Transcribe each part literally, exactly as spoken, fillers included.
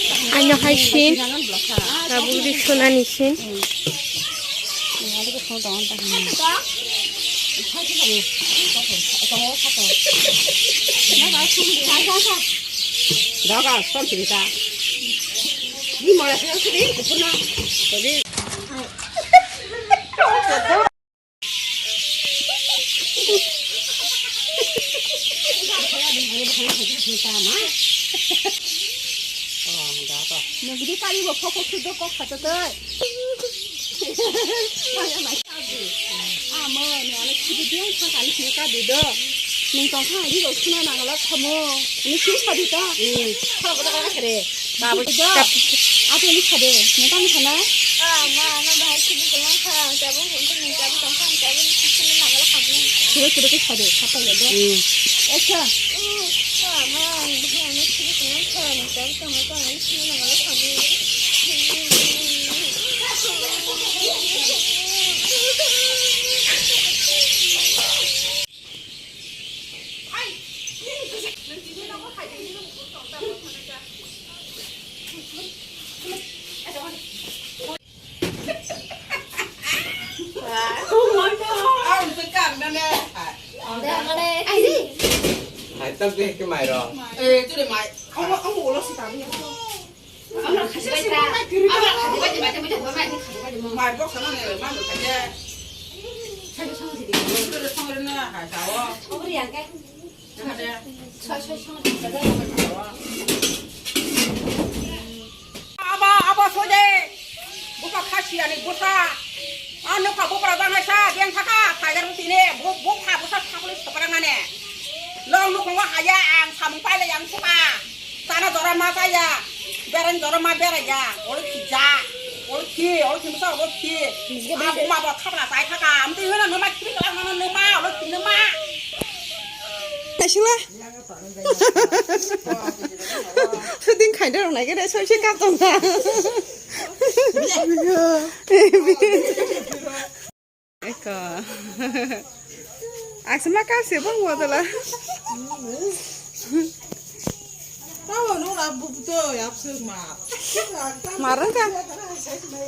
Ano hai sin. Tabuk di sunani sin. Daga, son sini ta. Ni mora sini sini, kupuna. Jadi. Nugri kari bo phokok sudo kok khato tei. Amo ni ano khibi diang thang kali sini ka dido. Ning tong kha di ro suna nangala khamo. Ni khibi khadi ta. Khalo kota kala khere. Babu. Ito, ito ni khade, ni tang khana? Ah, ma, ma bahar khibi kulang kha, ang tabuk, untung ni tabuk tong kha, ang tabuk ni khibi nangala khamu. Khibi khibi khade, khapa ya do. Acha. Ah, ma, ang bahar ano khibi kulang kha, ang tabuk tong kha, ang khibi nangala khamu. Hai, tak deh ke mai ro. Eh, itu deh mai. Kamu, kamu ulos sih tadi. Mai box sana nih, mai box aja. Itu udah sama ini. Ada. Aba, aba, soje. Buka khasi ani busa. Ano kha bupra jang sa, beng thaka, tiger tine, bu, bu kha busa thakli sopra mane. Long nukhungo haya ang samung paile yang suka. Sana jora ma saya. Bereng jora ma beraya. Olo khija. Olo khi, olo khi musa olo khi. Abu ma bo khapla sai thaka. Amti hena no ma khiri kala no no ma olo khi no ma. Naisingla. Shooting khaida rok naikhe de soise kaptong na. Eko. Asma kapse bang wadala. Tawa no na bubto yapsuk ma. Marang ka.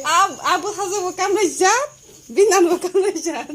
Ab, abu hazo bo kamle jat, binan bo kamle jat.